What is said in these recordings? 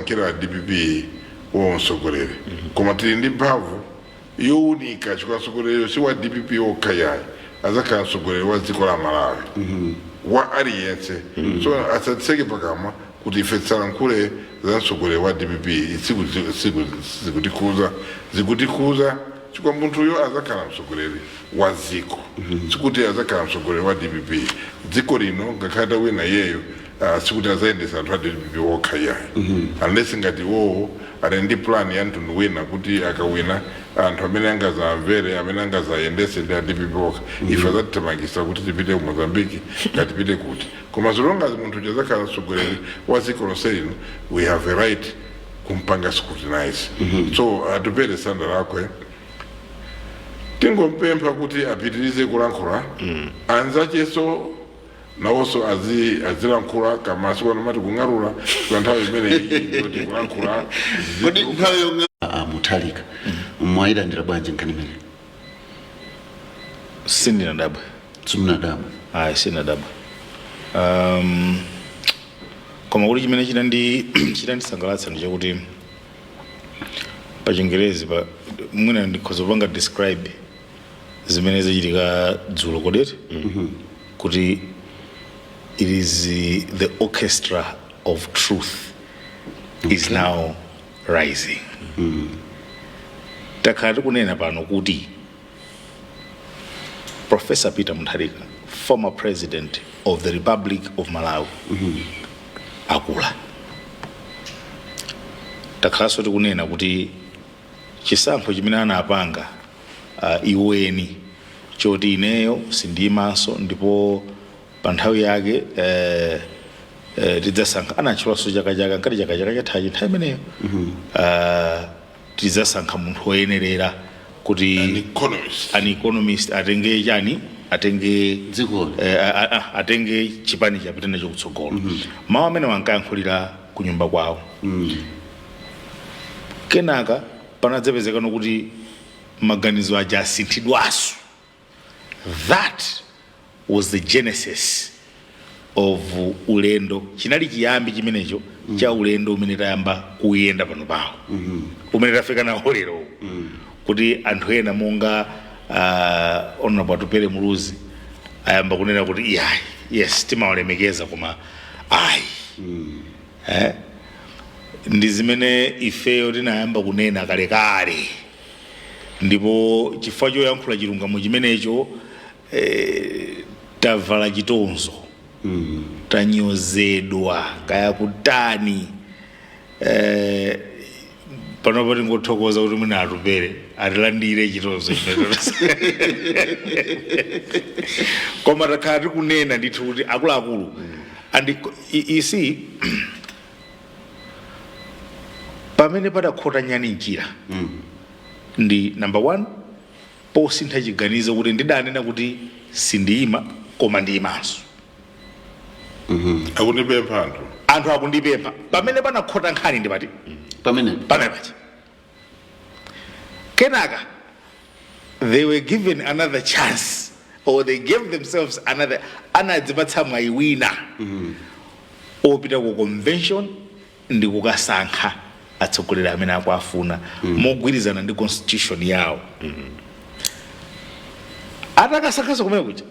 Timasankhira DPP wo mtsogoleri, koma tili ndi mphamvu yowunika chifukwa mtsogoleri si wa DPP okha yayi, azakhala mtsogoleri wa dziko la Malawi, wa aliyense. So asatseke pakamwa kuti ife tisalankhule za mtsogoleri wa DPP. Zikutikhuza, zikutikhuza chifukwa munthuyo azakhala mtsogoleri wa dziko, sikuti azakhala mtsogoleri wa DPP. Dziko lino ngakhale tawina iyeyo, sikuti azayendesa anthu a DPP okha yayi, unless ngati iwowo ali ndi plan ya mtundu wina kuti akawina, anthu amene angazamvere, amene angazayendese ndi a DPP okha, ife azatithamangisa kuti tipite ku Mozambiki, ngatipite kuti. Koma as long as munthu azakhala mtsogoleri wa dziko lonse lino, we have a right kumpanga scrutinize. So Atupele sandalakwe, tingompempha kuti apitirize kulankhula, anzacheso nawonso azilankhula kamasiku ano mati kung'alula kwa nthawi imene iyi kuti kulankhula. Kodi nthawi yomwe Mutharika mwayilandira bwanji nkhani imene? Sindinadabwe. Simunadabwe? Ayi, sindinadabwe. Koma kuti chimene chinandisangalatsa ndi chakuti pa Chingerezi pa mwina ndikhoza kupanga describe zimene zachitika dzulo kodeti kuti it is the orchestra of truth is now rising. Takhala tikunena pano kuti Professor Peter Mutharika, former president of the Republic of Malawi, akula. Takhalanso tikunena kuti chisankho chimene anapanga iweni choti ineyo sindiyimanso, ndipo pa nthawi yake tidzasankha, anatchulanso chaka chaka nkati chaka chathachi nthawi imeneyo, tidzasankha munthu woyenerera kuti An economist. An economist atenge chani, atenge Dzikoli. Atenge chipani chapita nacho kutsogolo. Mawu amene wankayankhulira ku nyumba kwawo. Kenaka panadzapezekano kuti maganizo aja asinthidwaso. That was the genesis of ulendo, chinali chiyambi chimenecho cha ulendo umene tayamba kuyenda pano pawo, umene tafika nawo lero, kuti anthu ena monga Honorable Atupele Muluzi ayamba kunena kuti iyayi, yes, timawalemekeza, koma ayi, eh? Ndi zimene ifeyo tinayamba kunena kalekale, ndipo chifukwa choyankhula chilungamo chimenecho, tavala chitonzo, tanyozedwa, kaya kutani. Panopo tingothokoza kuti mwina Atupele atilandire chitonzo chimenecho, koma takhala tikunena ndithu kuti akuluakulu, and you see, pamene padakhota nyani mchira ndi number one posintha chiganizo kuti ndidanena kuti sindiyima, koma ndiyimanso. Akundipempha anthu. Anthu akundipempha. Pamene panakhota nkhani ndi pati? Pamenepo. Pamene pachi. Kenaka they were given another chance, or they gave themselves another, anadzipatsa mwayi wina opita ku convention ndi kukasankha atsogoleri amene akuafuna mogwirizana ndi constitution yawo. Atakasankhanso kumene kuja,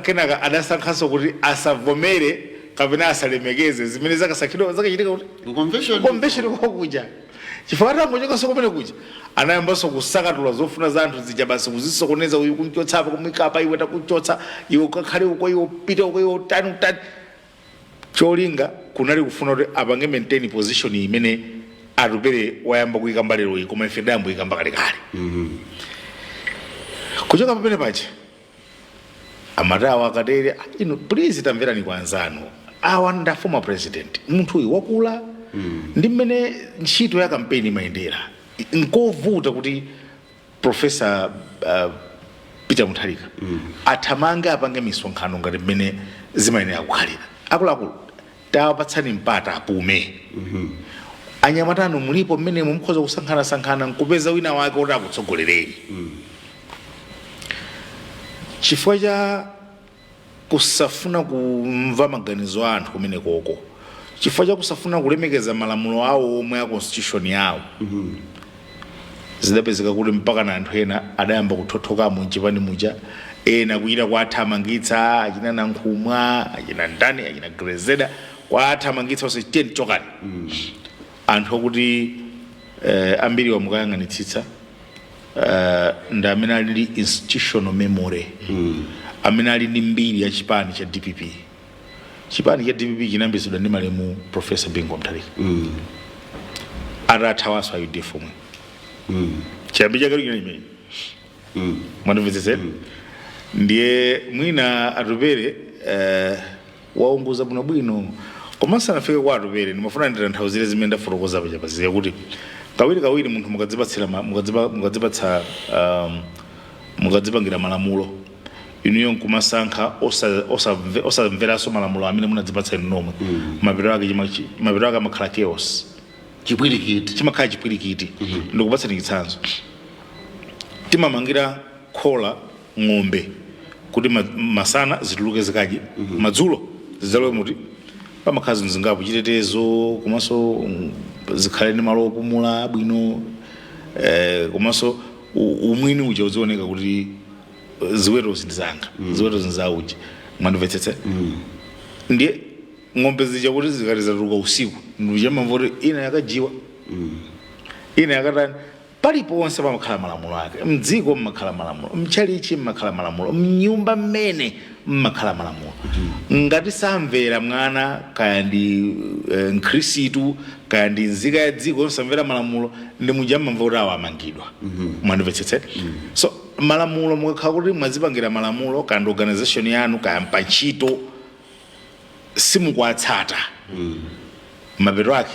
kenaka adasankhanso kuti asavomere kapena asalemekeze zimene zakasankhidwa, zakachitika kuti ku convention. Convention kokuja, chifukwa atangochokanso kumene kuja, anayambanso kusakatula zofuna za anthu zija basi, kuzisokoneza, uyu kunchotsa apa, kumwikapa, iwe takuchotsa, iwe ukakhale uko, iwe upite uko, iwe utani utani. Cholinga kunali kufuna kuti apange maintain position imene Atupele wayamba kuyikamba lero iyi, koma ife tidayamba kuyikamba kalekale. Kuchoka pamene paja amati awa akatere, "Ah, inu please tamverani kwa anzanu awa, nda former president, munthu uyu wakula." Ndi mmene ntchito ya kampeni imayendera, nkovuta kuti Professor Peter Mutharika athamange apange misonkhano ngati mmene zimayenera kukhalira. Akuluakulu, tawapatsani mpata apume. Anyamatano mulipo mmene mukhoza kusankhanasankhana nkupeza wina wake kuti akutsogolereni. Chifukwa cha kusafuna kumva maganizo a anthu kumene koko, Chifukwa chakusafuna kulemekeza malamulo awo omwe a constitution yawo, zidapezeka kuti mpaka na anthu ena adayamba kuthothokamo mchipani muja, ena kuchita kuathamangitsa, achina Nankhumwa, achina ndani, achina Grezeda, kuathamangitsa onse, tiyeni chokani. Anthu okuti ambiri wamukayang'anitsitsa ndi amene ali ndi institutional memory, amene ali ndi mbiri ya chipani cha DPP. Chipani cha DPP chinayambitsidwa ndi malemu Professor Bingu Mutharika atathawanso a UDF omwe. Chiyambi chake china chimene mwandimvetsetsera. Ndiye mwina Atupere waunguza bwinobwino, komanso anafike kwa Atupere. Ndimafuna nditanthauzire zimene ndafotokoza paja paziya kuti kawiri kawiri munthu mukadzipatsira mukadzipatsa mukadzipangira malamulo inuyo nkumasankha osamveranso malamulo amene munadzipatsa inu nomwe, mapeto ake amakhala chaos. Chipwirikiti. Chimakhala chipwirikiti. Ndikupatsani chitsanzo: timamangira khola ng'ombe kuti masana zituluke zikadye, madzulo zidzalowe muti. Pamakhala zinthu zingapo: chitetezo, komanso zikhale ndi malo opumula abwino, komanso umwini uja uzioneka kuti ziwetozi ndi zanga, ziwetozi ndi za uja. Mwandimvetsetse? Ndiye ng'ombe zija kuti zikati zatuluka usiku, ndichamamva kuti ina yakajiwa, ina yakatani. Paliponse pamakhala malamulo ake. Mdziko mmakhala malamulo, mchalichi mmakhala malamulo, mnyumba mmene mmakhala malamulo. Ngati samvera mwana, kaya ndi mkhristu, kaya ndi nzika ya dziko, osamvera malamulo, ndi muja mmamva kuti awo amangidwa. Mwandimvetsetse? So malamulo, mukakhala kuti mwazipangira malamulo, kaya ndi organization yanu, kaya mpantchito, simukuwatsata, mapeto ake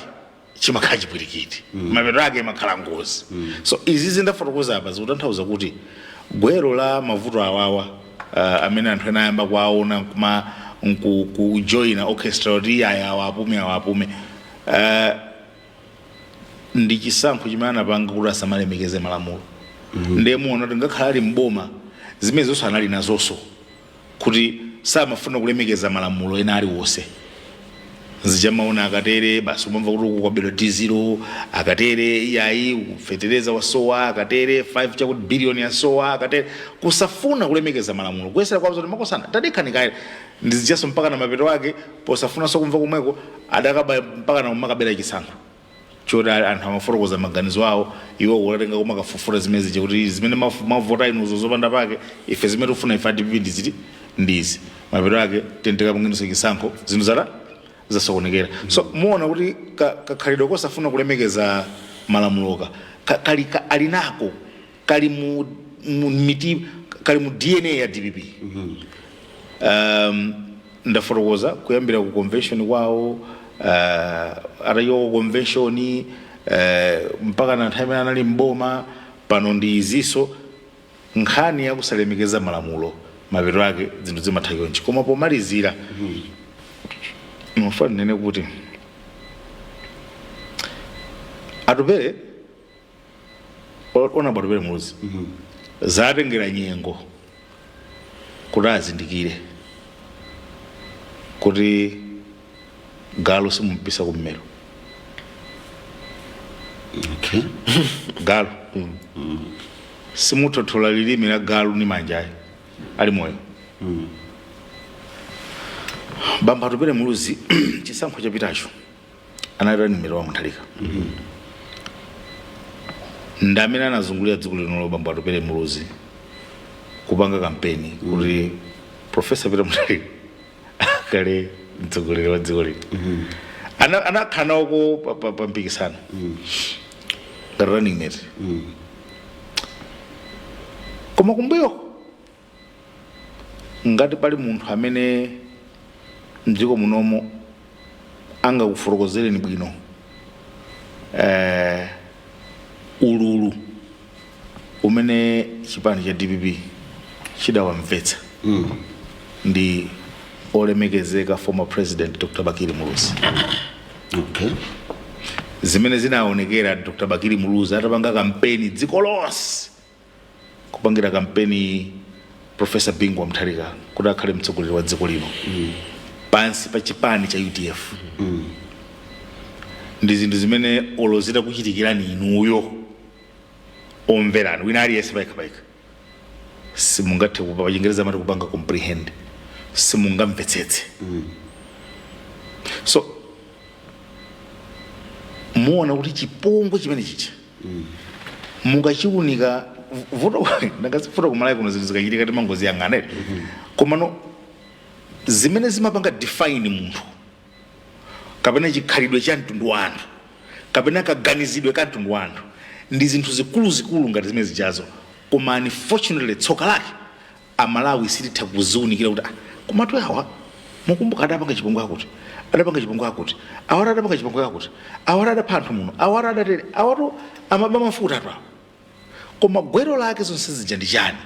chimakhala chipwirikiti, mapeto ake imakhala ngozi. So izi zindafotokoza apa zikutanthauza kuti gwero la mavuto awawa, amene anthu ena ayamba kuwaona kuma kujoina orchestra kuti aya awa apume, awa apume, ndi chisankho chimene anapanga kuti asamalemekeze malamulo. Ndiye muona kuti ngakhale ali mboma, zimene zonse anali nazonso kuti samafuna kulemekeza malamulo ena aliwonse. Zichamaona akatere basi, umamva kuti uku kwabedwa dizilo, akatere iyayi fetereza wasowa, akatere 5 chakuti billion yasowa, akatere. Kusafuna kulemekeza malamulo, kuyesera kwazo kuti makosana tadikhani kaye ndizichaso, mpaka na mapeto ake posafunanso kumva komweko adakaba mpaka na umakabera chisankho choti anthu amafotokoza maganizo awo, iwo kulatenga kumakafufura zimene zija kuti zimene mavota inuzo zopanda pake, ife zimene tikufuna ife a DPP ndiziti ndizi. Mapeto ake tentekapangenso chisankho, zinthu zata zasokonekera. So muona kuti kakhalidwe kosafuna kulemekeza malamuloka kali ali nako, kali mu miti, kali mu DNA ya DPP. Ndafotokoza kuyambira ku convention kwawo, atachoka ku convention, mpaka na nthawi imene anali mboma. Pano ndi iziso, nkhani yakusalemekeza malamulo, mapeto ake zinthu zimatha chonchi. Koma pomalizira mafuna ndinene kuti Atupere, ona Atupere Muluzi, zatengera nyengo kuti azindikire kuti galu simumpisa kummero. Galu simuthothola lilime la galu ni manja ayi ali moyo. Bambo Atupere Muluzi, chisankho chapitacho anali running mate wa Mutharika, ndi amene anazungulira dziko linolo bambo Atupere Muluzi kupanga kampeni kuti Professor Peter Mutharika akhale mtsogoleri wa dziko lino. Anakhala nawoko pa mpikisano ngati running mate, koma kumbuyoko ngati pali munthu amene mdziko munomo angakufotokozereni bwino ululu umene chipani cha DPP chidawamvetsa, ndi olemekezeka former President Dr Bakili Muluzi. Zimene zinaonekera Dr Bakili Muluzi atapanga kampeni dziko lonse, kupangira kampeni Professor Bingu wa Mutharika kuti akhale mtsogoleri wa dziko lino pansi pa chipani cha UDF. Ndi zinthu zimene olo zitakuchitikirani inuyo omverani, wina aliyense payekha, simungathe kupa, pachingereza amati kupanga comprehend, simungamvetsetse. So muona kuti chipongwe chimene chicha mukachiunika, vuto ndakazifuta kumalawi kuno, zinthu zikachitika timangoziyang'ana ere. Komano zimene zimapanga define munthu kapena chikhalidwe cha mtundu wa anthu kapena kaganizidwe ka mtundu wa anthu ndi zinthu zikuluzikulu ngati zimene zichazo. Koma unfortunately, tsoka lake Amalawi sititha kuziunikira kuti, ah, komatu awa mukumbuka adapanga chipongwe akuti, adapanga chipongwe akuti, awatu adapanga chipongwe akuti, awatu adapha anthu muno, awatu adatere, awatu amaba mafuta atu awa. Koma gwero lake zonse zija ndi chani?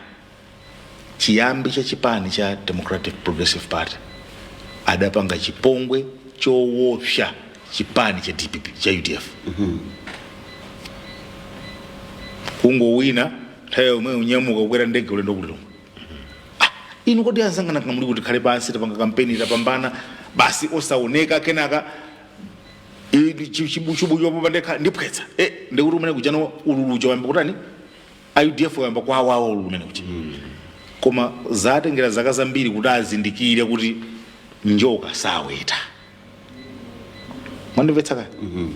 Chiyambi cha chipani cha Democratic Progressive Party, adapanga chipongwe choopsa chipani cha DPP, cha UDF. Kungowina, nthawi yomwe unyamuka kukwera ndege ulendo kulilongwe. Ah, inu kodi anzanga nanga muli kuti? Khale pansi, tapanga kampeni, tapambana, basi osaoneka. Kenaka chibuchubu chopopa ndekha ndiphwetsa, ndikuti umene kujano ululuja wayamba kutani, a UDF wayamba kwawawa ululu umene kuja. Koma zatengera zaka zambiri kuti azindikire kuti njoka saweta. Mwandimvetsa kaya?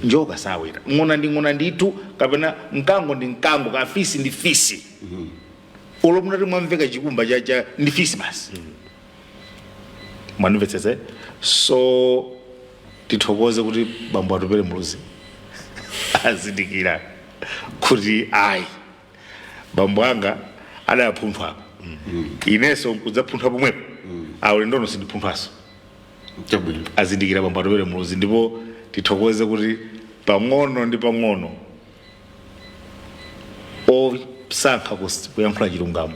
Njoka saweta, ng'ona ndi ng'ona ndithu, kapena mkango ndi mkango, kafisi ndi fisi. Olo munati mwamveka chikumba cha ndi fisi basi. Mwandimvetsetse? So tithokoze kuti bambo Atupele Muluzi azindikira kuti ayi, bambo anga adapunthwa apa, inenso nkudzapunthwa pomwepo, aulendo sindipunthwaso. Chabwino. Azindikira bambo Atupele Muluzi, ndipo tithokoze kuti pang'ono ndi pang'ono osankha kuyankhula chilungamo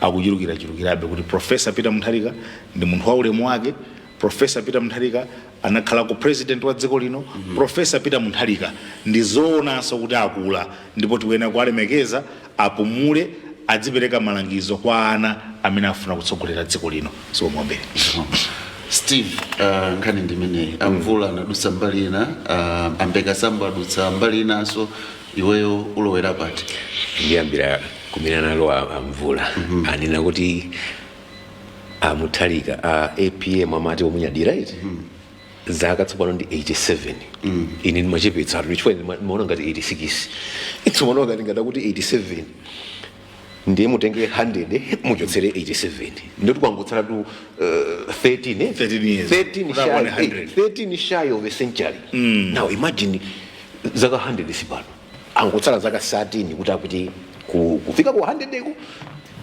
akuchulukira chulukirabe, kuti Professor Peter Mutharika ndi munthu wa ulemu wake. Professor Peter Mutharika anakhala ku president wa dziko lino. Professor Peter Mutharika ndi zoonanso kuti akula, ndipo tikuyenera kuwalemekeza, apumule, adzipereka malangizo kwa ana amene afuna kutsogolera dziko lino. Zikomo. Steve, nkhani ndimeneyi. Amvula anadutsa mbali ina, ambeka sambo adutsa mbali inanso, iweyo ulowera pati? Ndiyambira kumene analowa Amvula. Anena kuti Amutharika, a APM, amati omunyadira iti zaka tsopano ndi 87. Ine ndimachepetsa chifukwa ndimaona ngati 86, tsopano ngati ngadakuti 87, ndiye mutenge 100 muchotsere 87, ndoti kwangotsala tu 13, eh? 13 years. 13 Kuti akwane shy, 100. 13 shy of a century. Now imagine zaka 100 sipano, angotsala zaka 13 kuti akuti kufika ku 100 ku.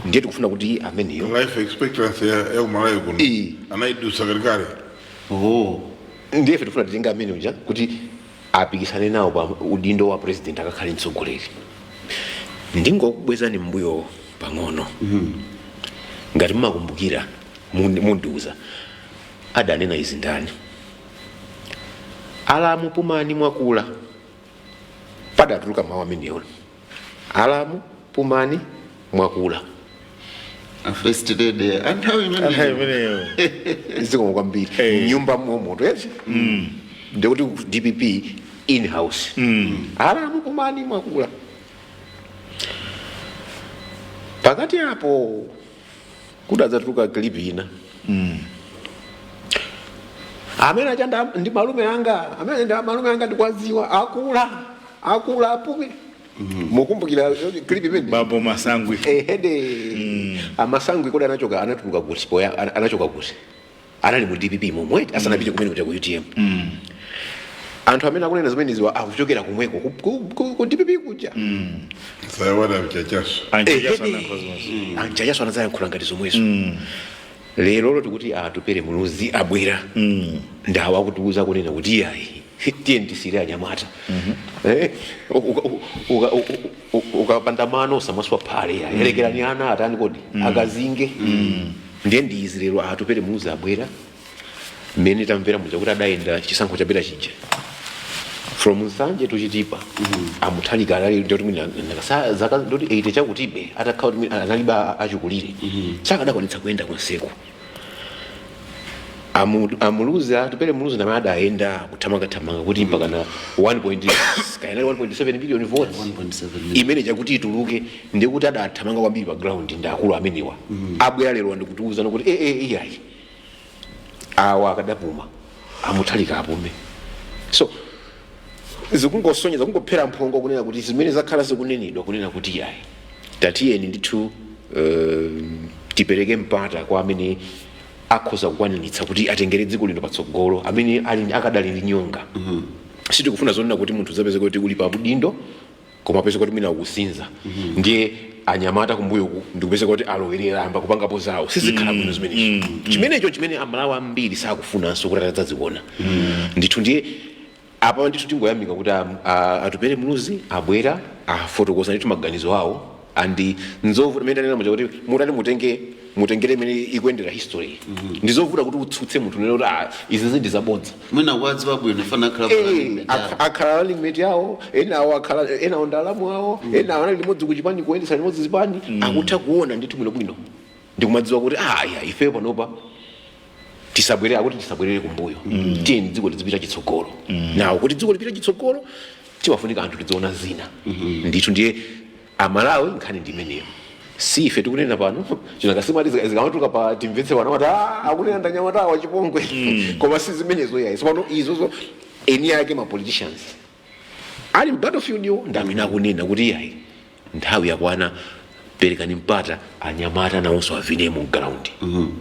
Ndiye tikufuna kuti ameneyo Life expectancy ya kumalawi kuno anaidusa kalikale. Oh. Ndiye ife tifuna titenge amene uja kuti apikisane nawo pa udindo wa president, akakhale mtsogoleri. Ndingokubwezani mbuyo pang'ono. Ngati mmakumbukira, mundiuza adanena izi ndani? "Alamu pumani, mwakula." Padatuluka mawu amenewo, "Alamu pumani, mwakula." A first lady anthawi Anthawi imeneyo. imeneyo. Zikomo kwambiri. Nyumba momoto ezi, ndikuti DPP in house, "Alamu pumani, mwakula." Pakati apo kudadzatuluka clip ina, "Amene acha ndi malume anga, amene ndi malume anga, ndikwaziwa, akula, akula, apume." Mukumbukira clip imene? Bambo Masangwi. Ehede, Amasangwi kodi anachoka, anatuluka kuti poya anachoka kuti? Anali mu DPP momwe asanapite kumene kuja ku UTM. Anthu amene akunena zimeneziwa akuchokera kumweko ku DPP kuja. Sayawada mchachaso. Anchachaso anayankhula zomwezo. Anchachaso anazayankhula ngati zomwezo. Lero tikuti Atupele Muluzi abwera, ndawo akutiuza kunena kuti iyayi, tiye tisire anyamata. Ukapanda mano usamaswa phale, yayi, elekerani ana atani kodi akazinge. Ndiye ndiizi lero Atupele Muluzi abwera, mmene tamvera muja kuti adayenda chisankho chapita chija from Nsanje to Chitipa. Amutharika anali ndoti mwina zaka ndoti 80 chakutibe, atakhala kuti mwina analibe achikulire, sakadakwanitsa kuyenda konseku. Amuluzi, Atupele Muluzi namene adayenda kuthamangathamanga kuti mpaka na 1. Kaena 1.7 billion votes. 1.7 million. Imene chakuti ituluke ndikuti adathamanga kwambiri pa ground ndi akulu amenewa. Abwera lero ndikutiuzana kuti iyayi, awa akadapuma, amuthalika apume. So zikungosonyeza, kungophera mphongo kunena kuti zimene zakhala zikunenedwa kunena kuti iyayi, tatiyeni ndithu tipereke mpata kwa amene akhoza kukwaniritsa kuti atengere dziko lino patsogolo, amene ali akadali ndi nyonga. Sitikufuna zonena kuti munthu zapeze kuti uli pa udindo koma apeze kuti mwina ukusinza, ndiye anyamata kumbuyoku ndikupeza kuti alowerera, amba kupangapo zawo. Sizikhala bwino zimenezo. Chimenecho chimene Amalawi ambiri sakufunanso kuti atadzaziona ndithu. Ndiye apa ndithu tingoyamika kuti Atupele Muluzi abwera, afotokoza ndithu maganizo awo. Andi nzovuta imene ndanena muja kuti mutati mutengere imene ikuyendera history, ndizovuta kuti utsutse munthu unene kuti, "Ah, izi ndi zabodza." Mwina kwadziwa bwino fana khala. Akhala running mate yawo, enawo akhala, enawo ndalamu awo, enawo anali limodzi kuchipani, kuyendesa limodzi zipani. Akutha kuona ndithu bwinobwino ndikumadziwa kuti, ah, ya ife panopa tisabwerere, akuti tisabwerere kumbuyo, tiyeni dziko lizipita chitsogolo. Nawo kuti dziko lipite chitsogolo timafunika anthu tidziona zina ndithu. Ndiye Amalawi, nkhani ndi imeneyo. Si ife tikunena pano, chinakasimati zikamatuka pa timvetse pano kuti, "Ah, akunena ndanyamatawa chipongwe," koma si zimenezo yayi. Pano izozo eni ake ma politicians ali m'battlefield yo ndi amene akunena kuti yayi, nthawi yakwana, perekani mpata anyamata nawonso avine mu ground.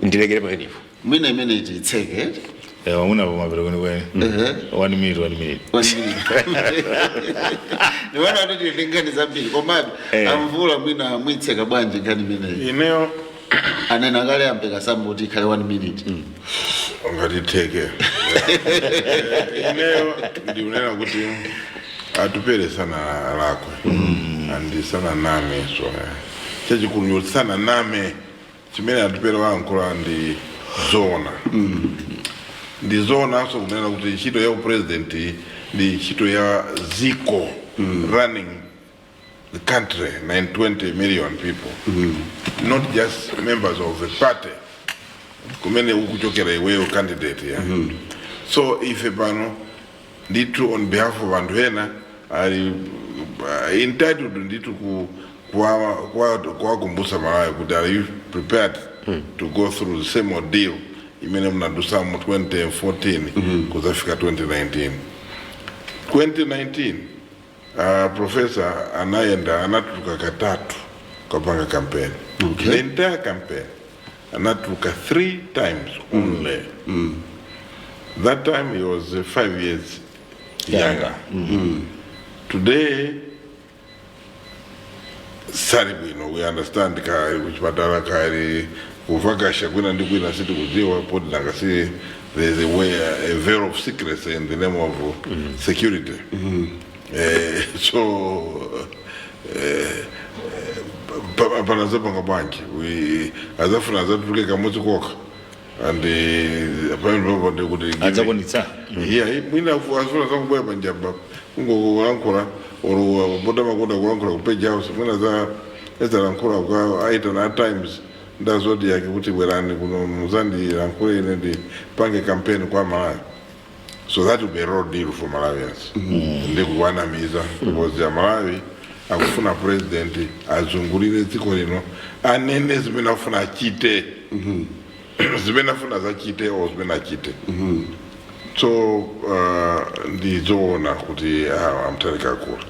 Ndilekere pamenepo. Mwina imene titseke. Wamuna pamapero kwenikweni. One minute, one minute. Ndiona kuti tili nkhani zambiri, komabe amvula, mwina mwitseka bwanji nkhani imeneyi? Ineyo Anena kale ampeka sambo kuti ikhale one minute. Ngatitheke. Ineyo ndikunena kuti Atupele sana lakwe andi sana name. So chachikulu nyoti sana name. Chimene Atupele wayankhula ndi zona, ndi zoonanso kunena kuti ntchito ya upresident ndi ntchito ya ziko, running the country, 920 million people, not just members of the party kumene ukuchokera iweyo candidate ya. So ife pano ndithu on behalf of anthu ena ali entitled ndithu kuwakumbutsa Malawi kuti, are you prepared to go through the same ordeal imene munadusamo 2014 kuzafika 2019? 2019 professor anayenda, anatuluka katatu kapanga campaign. The entire campaign anatuluka three times only. That time he was 5 years younger. Today sali bwino, we understand, kali kuchipatala, kali kuvakasha kwina ndi kwina, sitikudziwa poti nanga si there's a way, a veil of secrecy in the name of security. So panazapanga bwanji? Azafuna azatuluke kamodzi kokha and pamene ndikuti Adzakwanitsa? Yeah, mwina azifuna zakubwera panjamba kungokulankhula or boda makonda kulankhula ku Page House, mwina za ezalankhula kwa aitana at Times nda Zodiak kuti bwerani kuno muzandilankhule ine ndipange campaign kwa Malawi. So that will be a raw deal for Malawians ndi kuwanamiza, because Amalawi akufuna president azungulire dziko lino, anene zimene afuna achite, zimene afuna zachite or zimene achite. So ndizoona kuti amthalika akula.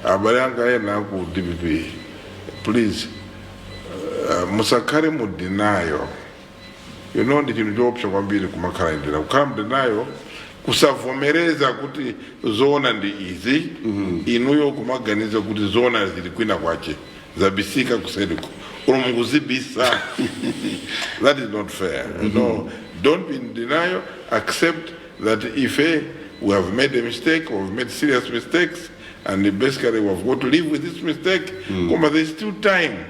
Abale anga ena ku DPP, please, musakhale mu denial. Ndi chinthu choopsa kwambiri kumakhala in denial, kukhala mu denial, kusavomereza kuti zoona ndi izi. Inuyo kumaganiza kuti zoona zili kwina kwache, zabisika kuseriko, ulo mukuzibisa. That is not fair. No, don't be in denial. Accept that if we have made a mistake, we have made serious mistakes, and basically we have got to live with this mistake. Koma there's still time,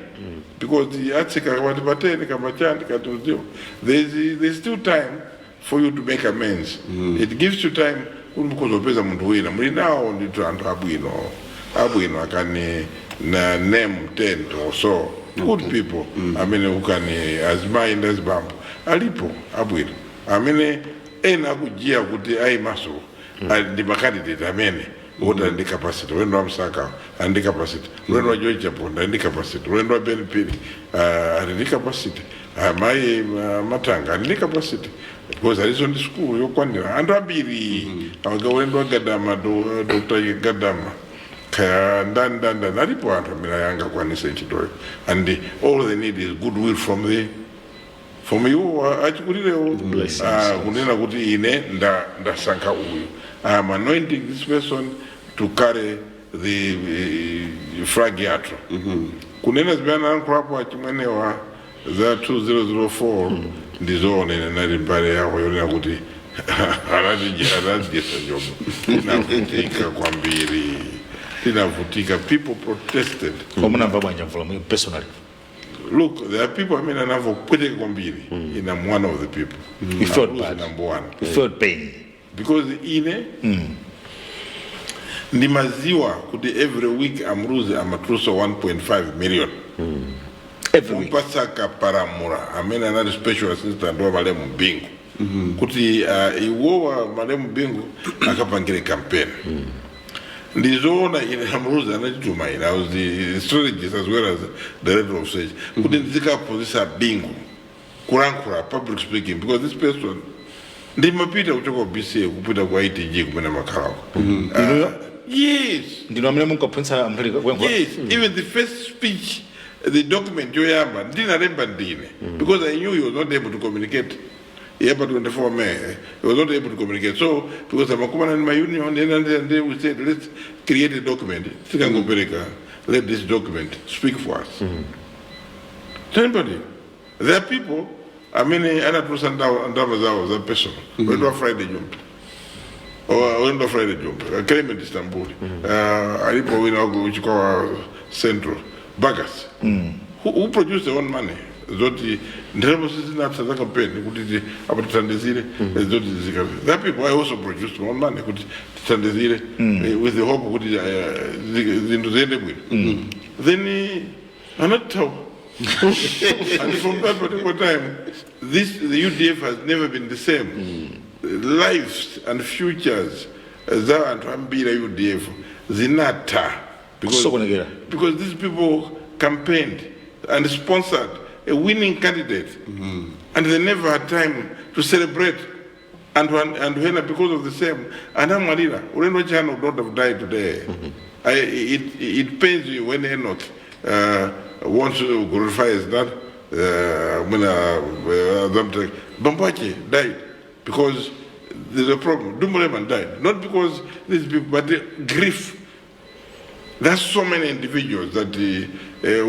because the atsika kamati pateni kamachandi katiuziwa, there's still time for you to make amends. It gives you time kuti mukuzopeza munthu wina. Muli nawo ndithu anthu abwino abwino, akani na name 10 or so good people amene ukani, azimayi ndi azibambo alipo abwino. Amene ena akujiya kuti ayimaso ndi macandidate amene kuti ali ndi capacity. Ulendo wa Msaka ali ndi capacity, ulendo wa George Chaponda ali ndi capacity, ulendo wa Ben Phiri ali ndi capacity, mayi Matanga ali ndi capacity because aliso ndi school yokwanira anthu ambiri awaka ulendo wa Gadama, Dr. Gadama, kaya ndani ndani ndani, alipo anthu amene angakwanise ntchitoyo, and all they need is goodwill from iwo achikulirewo. Blessings. Kunena kuti ine ndasankha uyu, I am anointing this person to carry the flag yathu. Kunena zimene anayankhulapo achimwenewa za 2004, ndizoona, ine nali mbali yawo yonena kuti anatidyesa njomba. Tinavutika kwambiri, tinavutika. People protested. Munamva bwanji, Mvula, personally? Look, there are people amene anamva kupweteka kwambiri. Ine am one of the people. You felt I was bad. number one. You felt pain. Because ine ndimaziwa kuti every week Amruzi amatulusa 1.5 million Every week. kupasaka paramura amene anali special assistant wa malemu Bingu kuti iwowa malemu Bingu akapangire campaign. Ndizoona, ine Amruzi anachituma ine, I was the strategist as well as director of search, kuti ndizikaphunzitsa Bingu kulankhula, public speaking, because this person, ndimapita kuchoka ku BCA kupita ku ITG kumene makhalako. Inuyo? Yes. Ndinu amene munkaphunzitsa Mutharika kuyankhula? Yes, even the first speech, the document yoyamba ndinalemba ndine, because I knew he was not able to communicate. Yapa 24 May, he was not able to communicate. So because amakumana in my union, then we said, "Let's create a document. Tikangopereka, let this document speak for us." Anybody? There are people amene anatulusa ndalama zawo za personal. Ulendo wa Friday Jumbe. Ulendo wa Friday Jumbe, Clement Istanbul. Alipo wina waku Chikwawa Central, Bagas. Who produced their own money. Zoti ndalama sizinatha za campaign kuti apa tithandizire zoti zika. There are people, I also produced my own money kuti tithandizire with the hope kuti zinthu ziyende bwino. Then anathawa. And from that particular time, the UDF has never been the same. Lives and futures za anthu ambiri a UDF zinatha Kusokonekera. Because these people campaigned and sponsored a winning candidate, and they never had time to celebrate. And when because of the same, anamwalira. Ulendo Chihana would not have died today. It pains you when Enoch wants to glorify his dad. When Bambache died because there's a problem. Dumbuleman died not because these people, but the grief. There's so many individuals that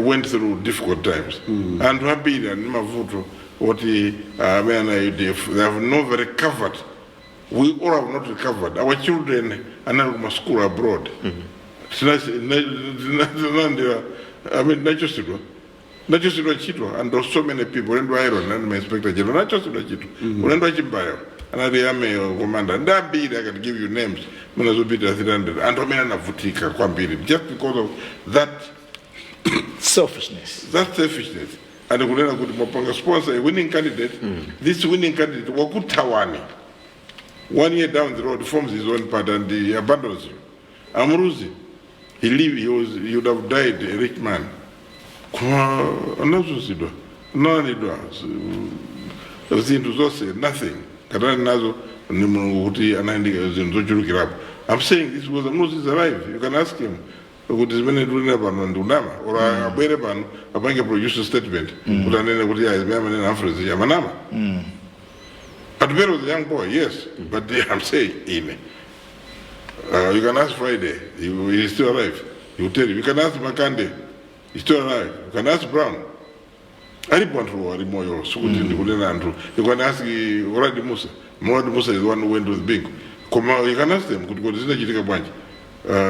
went through difficult times. And ambiri and mavuto, what the UDF, they have never recovered. We all have not recovered. Our children are now in school abroad. I mean, nachosedwa ntchito, and there's so many people. Ulendo Iron and my inspector general nachosedwa ntchito, ulendo Chimbayo anali ame commander, ndi ambiri. I can give you names mene zopita 300 anthu amene anavutika kwambiri just because of that Selfishness. That selfishness and kunena kuti mwapanga sponsor a winning candidate. This winning candidate wakuthawani one year down the road, forms his own party and he abandons you. Amruzi, he lived, he would have died a rich man, koma anazunzidwa, analanidwa zinthu zonse, nothing katani nazo ni Mulungu kuti anayandika zinthu zochulukirapo. I'm saying this because Amruzi is alive. You can ask him kuti zimene tikunena pano ndi unama, or abwere pano apange produce statement kuti anene kuti ayi, zimene amanena Afro amanama. Atupele was a young boy, yes, but I'm saying ine. You can ask Friday, he's still alive. He will tell you. You can ask Makande, he's still alive. You can ask Brown. Alipo anthu ali moyo, sikuti ndikunena anthu. You can ask Uladi Musa. Uladi Musa is the one who went with Bingu. Koma you can ask them kuti kodi zinachitika bwanji.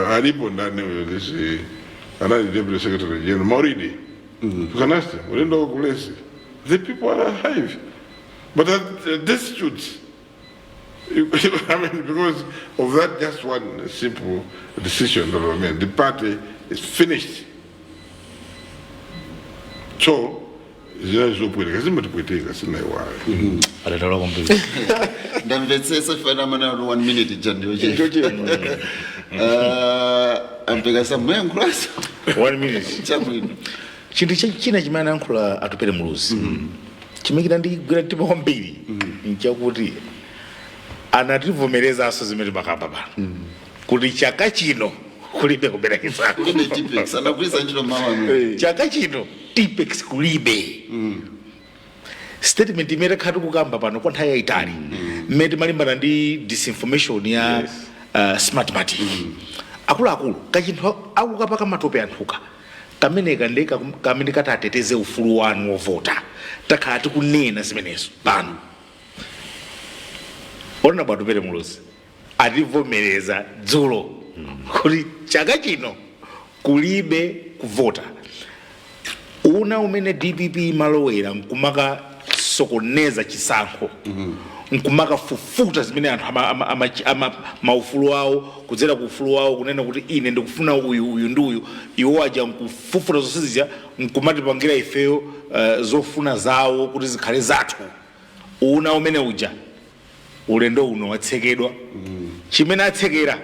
Alipo ndani this anali deputy secretary general Mauridi. You can ask them. Ulendo kulesi. The people are alive. But that destitute. I mean, because of that just one simple decision that was made, the party is finished. So, Zinali zopweteka, zimatipweteka, sinaiwale. Adatala kwambiri. Ndamvetsetsa fana mana kuti 1 minute ija ndiyochepa. Ampeka samuyankhulaso. One minute. Chabwino. Chinthu china chimene anayankhula Atupere Muluzi chimene ndigwira mtima kwambiri nchakuti anativomerezanso zimene timakamba pano kuti chaka chino kulibe kubera chisankho. Kulibe Tipex, anagwiritsa ntchito mawu amene. Chaka chino Tipex kulibe. Statement imene takhala tikukamba pano kwa nthawi yayitali mmene timalimbana ndi disinformation ya Smartmatic. Akuluakulu, kachinthu akukapaka matope anthuka kameneka ndi kamene katateteze ufulu wanu wovota. Takhala tikunena zimenezo pano. Honorable Atupere Muluzi ativomereza dzulo kuti chaka chino kulibe kuvota. Una umene DPP imalowera nkumaka sokoneza chisankho, nkumaka fufuta zimene anthu ama maufulu awo, kudzera ku ufulu wawo kunena kuti ine ndikufuna uyu, uyu ndi uyu, iwo aja nkufufuta zonse zija nkumatipangira ifeyo zofuna zawo kuti zikhale zathu. Una umene uja ulendo uno watsekedwa. Chimene atsekera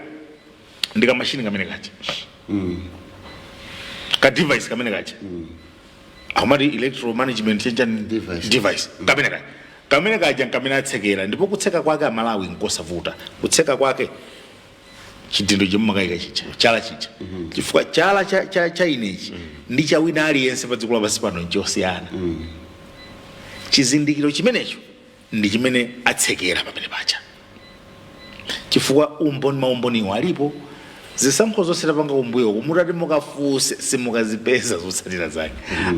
ndi kamashini kamene kaja, ka device kamene kaja akumati electoral management chanchani. Device. Device kamene kaja, kamene kaja nkamene atsekera. Ndipo kutseka kwake, Amalawi, nkosavuta. Kutseka kwake chidindo chimmakayika chija, chala chija, chifukwa chala cha inechi ndi cha wina aliyense pa dziko lapansi pano nchosiyana. Chizindikiro chimenecho ndi chimene atsekera pamene paja, chifukwa umboni, maumboniwo alipo. Zisankho zonse tapanga kumbuyo, mutati mukafunse simukazipeza zotsatira zake.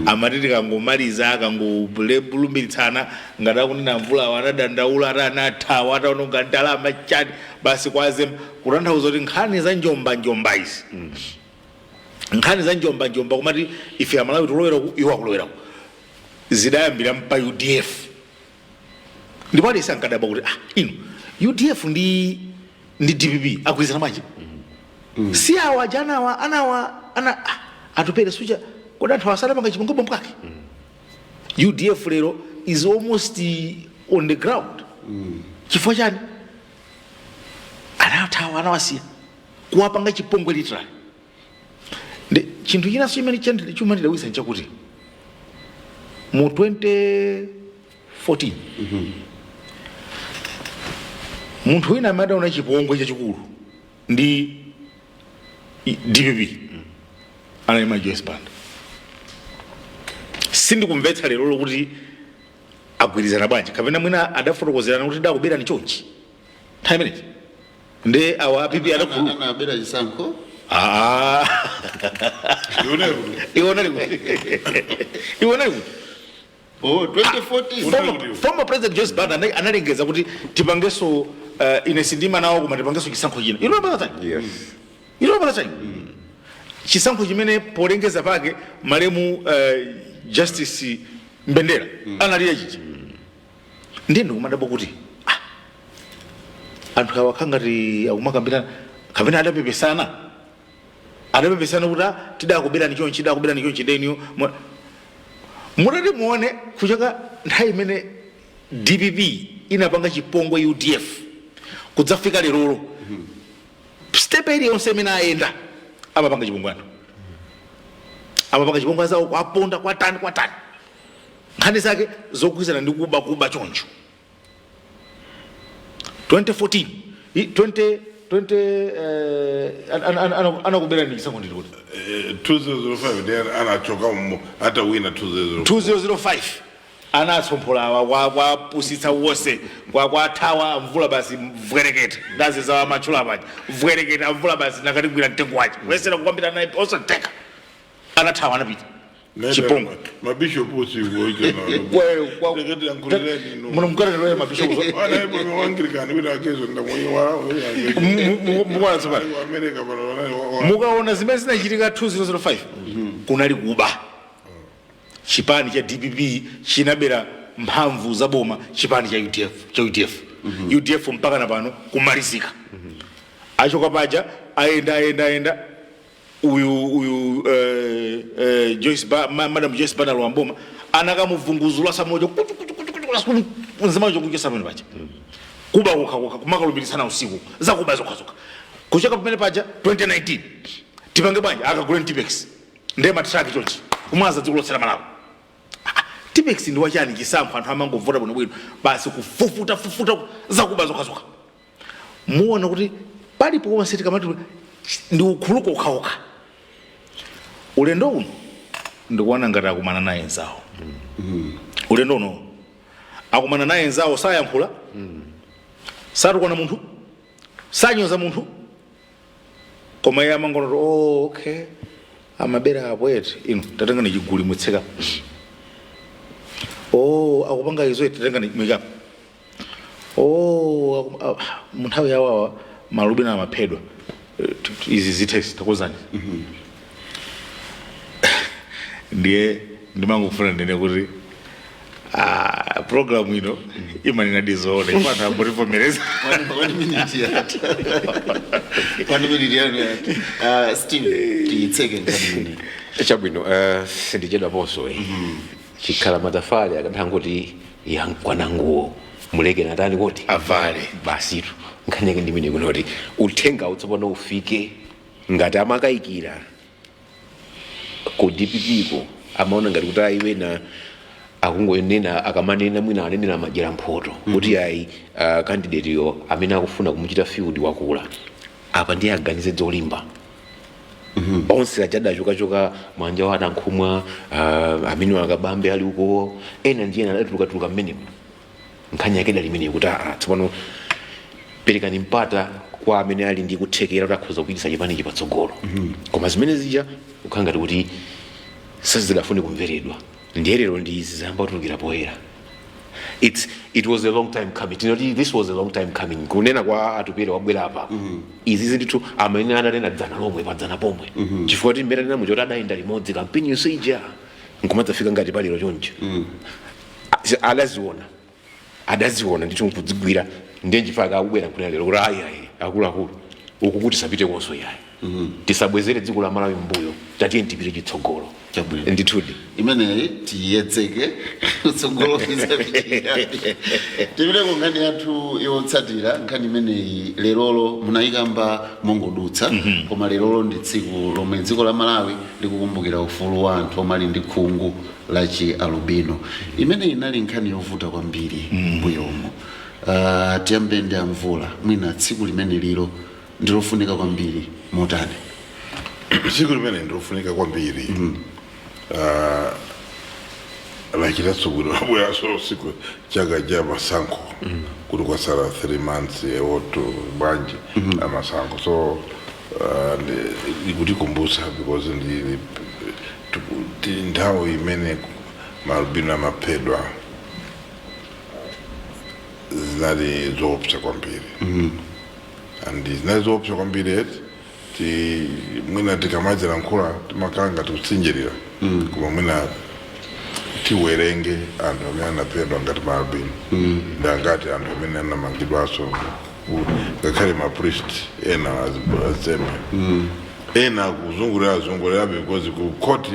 Amati tikangomaliza, akangolumbiritsa, ngati akunena mvula, anadandaula ati anathawa ataononga ndalama chani, basi kwaze. Kutanthauza kuti nkhani za njombanjomba izi, nkhani za njombanjomba kumati ife Amalawi tilowera ku, iwo akulowera ku, zidayambira mpa UDF. Ndipo aliyense ankadabwa kuti, ah, inu, UDF ndi DPP agwirizana bwanji? Si awa aja anawa anawa ana, ah, Atupere sucha kodi anthu asadapanga chipongwe mwake? UDF lero is almost on the ground. Chifukwa chani? Anathawa, anawasiya, kuwapanga chipongwe literally. Ndi chinthu chinanso chimene chimandidabwitsa nchakuti mu 2014 munthu wina amene adaona chipongwe chachikulu ndi DPP anali Joyce Banda. Sindikumvetsa lero lokuti agwirizana bwanji, kapena mwina adafotokozerana kuti dakuberani chonchi nthawi imeneyi ndi awa aPP adakhululuka. Anabera chisankho. Ah. Iwonera kuti Iwonali kuti, iwonali kuti Oh, 2014. Former President Joyce Banda analengeza kuti tipangenso, ine sindima nawo, koma tipangenso chisankho china. You remember that time? Yes. You remember that time? Chisankho chimene polengeza pake malemu Justice Mbendera analira chichi. Ndiye ndikumadabwa kuti, ah, anthu awa khangati akumakambirana kapena adapepesana, adapepesana kuti, ah, tidakuberani chonchi, tidakuberani chonchi. Ndeniyo mutati muone kuchoka nthawi imene DPP inapanga chipongwe UDF kudzafika lerolo, step iliyonse imene ayenda amapanga chipongwe anthu, amapanga chipongwe azawo, kwaponda, kwatani, kwatani, nkhani zake zogwirizana ndi kuba, kuba choncho. 2014, 20 20 anakubera chisankho ndili kuti? 2005 ndi anachoka atawina 20. 2005 anatsomphola kwapusitsa wonse, kwathawa mvula basi, mvwereketa ndazizawa matchula paja, mvwereketa mvula basi nakatigwira mtengo wace kuyesera kukambira naye osateka, anathawa, anapita. Chipongwe. Mabishopu usiku. Muno mukatatoya mabishopu. Anglican wina akezo. Mukuona tsopano. America pano. Mukaona zimene zinachitika 2005, kunali kuba. Chipani cha DPP chinabera mphamvu za boma chipani cha UDF, cha UDF. UDF mpaka na pano kumalizika. Achoka paja, ayenda, ayenda, ayenda, uyu Joyce Madam Joyce Banda Lwamboma. Anakamuvunguzula samoja nzimacho kuchesa pamene paja, kuba kokhakoka, kumakalumbirisana usiku zakuba zokhazokha. Kuchoka pamene paja 2019 tipange bwanji? Akagule Tipex, ndiye matraki chonchi kumwaza dziko lonse la Malawi. Tipex ndi wachani? Chisankho anthu amangovota bwinobwino basi, kufufuta fufuta zakuba zokhazokha. Muona kuti paliponse tikamati ndi ukhuluku okhaokha. Ulendo uno ndikuona ngati akumana naye nzawo. Ulendo uno akumana naye nzawo, sayankhula, satukwana munthu, sanyoza munthu, koma iye amangonoti, "Oh, okay, amabera apo eti, inu tatengani chiguli mutseka. Oh, akupanga izo eti, tatengani mwikapo. Oh, munthawi yawawa malubino amaphedwa. Izi zithe, takozani." Ndiye ndimangofuna ndine kuti, ah, program ino imanena dizoona ifana ambotivomereza. One minute yati, one minute yanu yati. Steve, tiyitseke nkhani imeneyi. Chabwino, sindichedwaponso. Chikhala matafali akadangoti yankwana nguwo, muleke natani kuti avale. Basitu, nkhani yake ndimene kunoti uthenga utsopano ufike. Ngati amakayikira ku DPP ko, amaona ngati kuti ayiwena akungonena, akamanena mwina anenera madyera mphoto kuti ayi, candidate yo amene akufuna kumuchita field wakula apa, ndiye aganize zolimba. Onse achadachokachoka mwanja wa anankhumwa, amene akabambe ali uko, ena ndiye adatulukatuluka mmenemo. Nkhani yake dali imeneyo kuti tsopano perekani mpata kwa amene ali ndi kuthekera kuti akhoza kupitisa chipanichi patsogolo. Koma zimene zija kukhala ngati kuti sizidafune kumveredwa. Ndiye lero ndi izi zayamba kutulukira poyera. It was a long time coming. Tinoti this was a long time coming. Kunena kwa Atupere wabwera apa, izi zindithu amene ananena dzana lomwe padzana pomwe, chifukwa kuti mmene anena muja kuti adayenda limodzi kampeni yonse ija, nkumadzafika ngati palero choncho. Adaziona, adaziona ndithu nkudzigwira. Ndiye nchifukwa akubwera nkunena lero kuti ayi, ayi, akuluakulu, uku kuti tisapite konso yayi, tisabwezere dziko la Malawi mbuyo, tatiye tipite chitsogolo. Chabwino. Ndithudi. Imeneyi tiyedzeke kutsogolo. Tipite ku nkhani yathu yotsatira. Nkhani imeneyi lerolo munayikamba mongodutsa, koma lerolo ndi tsiku lomwe dziko la Malawi likukumbukira ufulu wa anthu omwe ali ndi khungu la chi alubino. Imeneyi inali nkhani yovuta kwambiri mbuyomo. Tiyambe ndi amvula. Mwina tsiku limene lilo ndilofunika kwambiri motani? Tsiku limene ndilofunika kwambiri. Lachitanso bwino labweranso siku chaka cha masankho, kuti kwasala 3 months oto bwanji amasankho. So ikutikumbutsa because ndi nthawi imene malubino amaphedwa, zinali zoopsa kwambiri. And zinali zoopsa kwambiri eti ti mwina tikamazilankhula timakhala ngati kutsinjirira, koma mwina tiwerenge anthu amene anaphedwa ngati maalubino ndi angati, anthu amene anamangidwanso, ngakhale ma priest ena, azembe ena kuzungulira azungulira, because ku court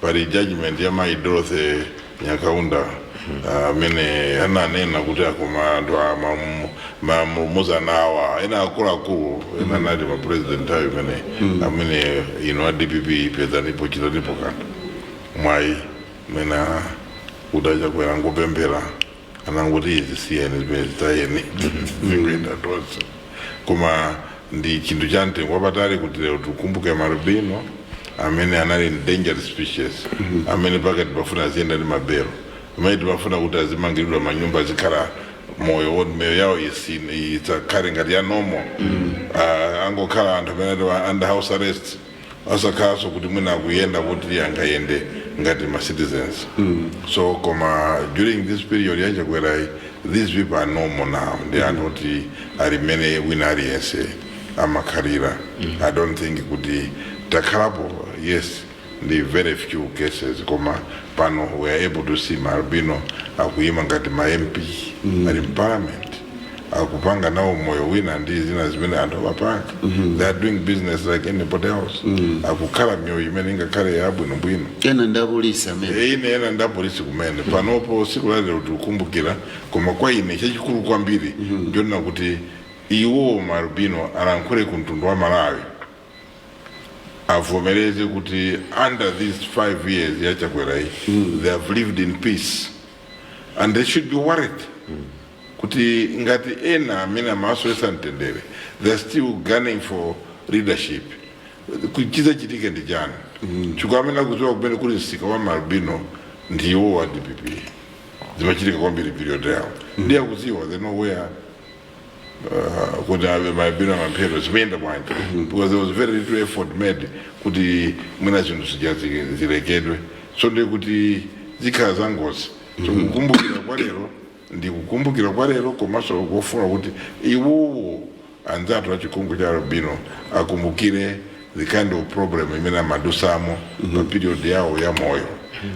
pali judgment ya mayi Dorothy Nyakaunda amene ananena kuti akoma anthu mamuzanawa ena akuluakulu ena anali ma president nthawi imene amene ino a DPP pezanipo, chitanipo kanthu. Mwayi mwina kuti achakwera ngopemphera, anangoti izi siyeni, zimene zitayeni, zikuenda tonse. Koma ndi chinthu cha mtengo wapatali kuti lero tikumbuke malubino amene anali endangered species, amene pakati pafuna aziyenda ndi mabelo, amene timafuna kuti azimangiridwa manyumba, azikhala moyo woti miyoyo yawo isakhale ngati ya normal. Angokhala anthu amene ali under house arrest, asakhalanso kuti mwina akuyenda kuti angayende ngati ma citizens. So koma during this period yachakwerayi, these people are normal now. Ndi anthu kuti ali mmene wina aliyense amakhalira. I don't think kuti takhalapo, yes, ndi very few cases, koma pano we are able to see ma albino akuyima ngati ma MP, ali mparliament. Akupanga nawo moyo wina ndi zina zimene anthu amapanga. They are doing business like anybody else. Akukhala miyoyo imene ingakhale yabwinobwino. Ena ndi apolisi amene. Ine ena ndi apolisi kumene. Panopo siku lalero tikukumbukira, koma kwa ine chachikulu kwambiri ndionena kuti iwo maalubino alankhule ku mtundu wa Malawi, avomereze kuti under these 5 years ya Chakwera iyi, they have lived in peace, and they should be worried kuti ngati ena amene amasowesa mtendere, they are still gunning for leadership, chidzachitike ndi chani? Chifukwa amene akudziwa kumene kuli msika wa maalubino ndiwo wa DPP. Zimachitika kwambiri period yawo, ndiye akudziwa, they know where kuti ave maalubino amaphedwa, zimayenda bwanji, because there was very little effort made kuti mwina zinthu zija zilekedwe. So ndiye kuti zikhala za ngozi. So kukumbukira kwa lero ndi kukumbukira kwa lero, komanso kufuna kuti iwowo anzathu achikhungu cha albino akumbukire the kind of problem imene amadusamo pa period yawo ya moyo,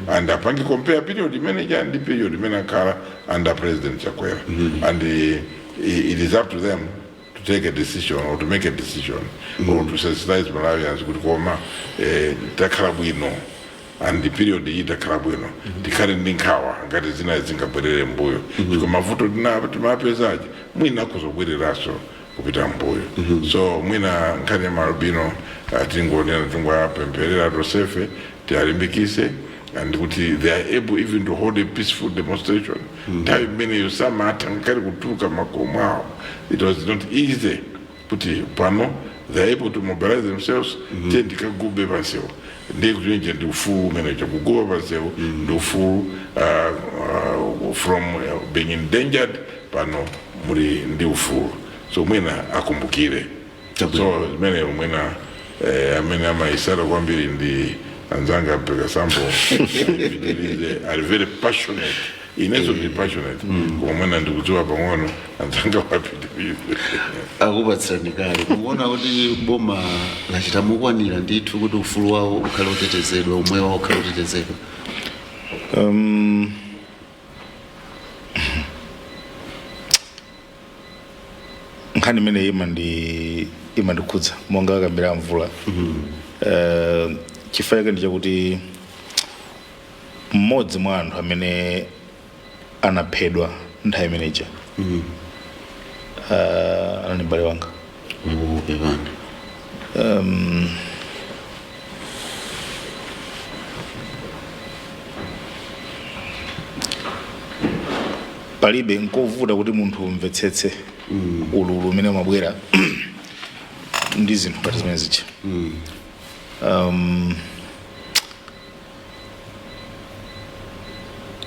and apange compare period imene ija ndi period imene akhala under President Chakwera, and it is up to them to take a decision or to make a decision or to sensitize Malawians kuti koma takhala bwino, and the period iyi takhala bwino, tikhale ndi nkhawa ngati zina zingabwerere mbuyo, chifukwa mavuto timapezaji mwina akuzobwereranso kupita mbuyo. So mwina nkhani ya maalubino, tingonena, tingoapempherera tonsefe, tialimbikise, and kuti they are able even to hold a peaceful demonstration. Nthawi imeneyo samatha ngakhale kutuluka makomo awo. It was not easy. Kuti pano they are able to mobilize themselves, tiye ndikagube pansewu, ndiye kuti nje ndi ufulu umene kuguba pansewu ndi ufulu, from being endangered, pano muli ndi ufulu. So mwina akumbukire. So zimene mwina amene amayisala kwambiri ndi anzanga mpeka sambo ipitirize, ali very passionate. Inenso ndi passionate, koma mwina ndikudziwa pang'ono, anzanga wapitirize. Akupatsirani kale. Mukuona kuti boma lachita mokwanira ndithu kuti ufulu wawo ukhale utetezedwa, umwe wawo ukhale utetezedwa? Nkhani imene imandikhudza monga akambira mvula, chifukwa chake ndi chakuti mmodzi mwa anthu amene anaphedwa nthawi imeneja anali m'bale wanga. Pepani. Palibe nkovuta kuti munthu umvetsetse ululu umene umabwera ndi zinthu ngati zimene zija.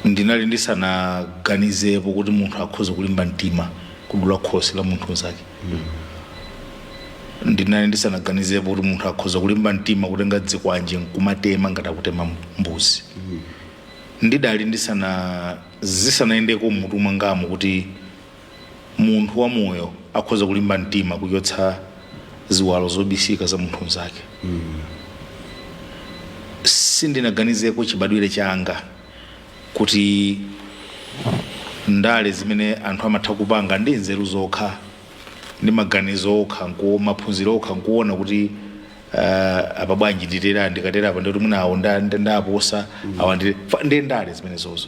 Ndinali ndisanaganizepo kuti munthu akhoza kulimba mtima kudula khosi la munthu mnzake. Ndinali ndisanaganizepo kuti munthu akhoza kulimba mtima kutenga dzikwanje nkumatema ngati akutema mbuzi. Ndidali ndisana zisanayendeko mmutu mwangamo kuti munthu wamoyo akhoza kulimba mtima kuchotsa ziwalo zobisika za munthu mnzake. Sindinaganizeko chibadwire changa kuti ndale zimene anthu amatha kupanga ndi nzeru zokha ndi maganizo okha, maphunziro okha, nkuona kuti apa bwanji nditera, ndikatera apa ndikuti mwina awo ndaposa awa ndi ndale zimene zozo.